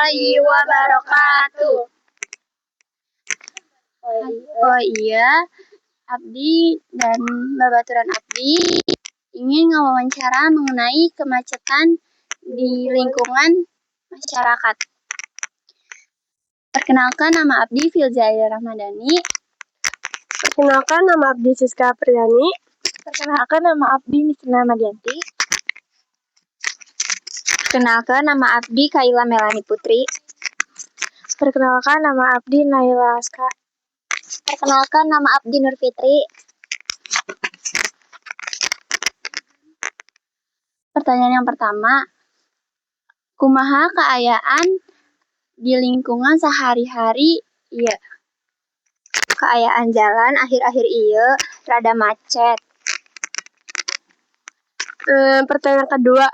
Warahmatullahi wabarakatuh. Oh iya, Abdi dan babaturan Abdi ingin ngawawancara mengenai kemacetan di lingkungan masyarakat. Perkenalkan, nama Abdi Filza Rahmadani. Perkenalkan, nama Abdi Siska Apriliani. Perkenalkan, nama Abdi Nisna Madianti. Perkenalkan, nama Abdi Kaila Melani Putri. Perkenalkan, nama Abdi Naila Aska. Perkenalkan, nama Abdi Nur Fitri. Pertanyaan yang pertama, kumaha kaayaan di lingkungan sehari-hari ieu? Kaayaan jalan akhir-akhir ieu rada macet. Pertanyaan kedua,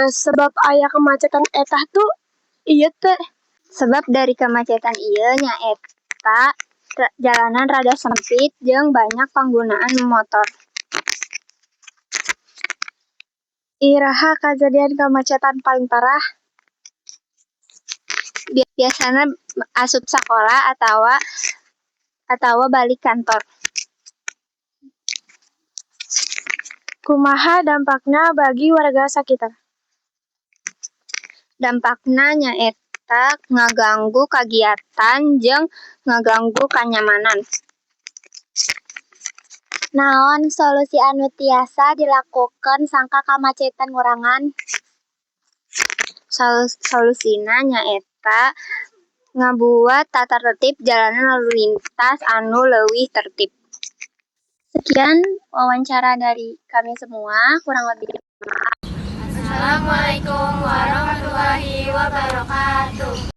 sebab aya kemacetan eta tuh ieu teh? Sebab dari kemacetan ieu nyaeta jalanan rada sempit jeung banyak panggunaan motor. Iraha kajadian kemacetan paling parah? Biasana asup sakola atawa balik kantor. Kumaha dampakna bagi warga sakitar? Dampakna nyaeta ngaganggu kagiatan jeung ngaganggu kanyamanan. Naon solusi anu tiasa dilakukeun sangkan kamacetan ngurangan? Solusina nyaeta ngabuat tata tertib jalanan lalu lintas anu leuwih tertib. Sekian wawancara dari kami semua, kurang lebih Assalamualaikum warahmatullahi wabarakatuh.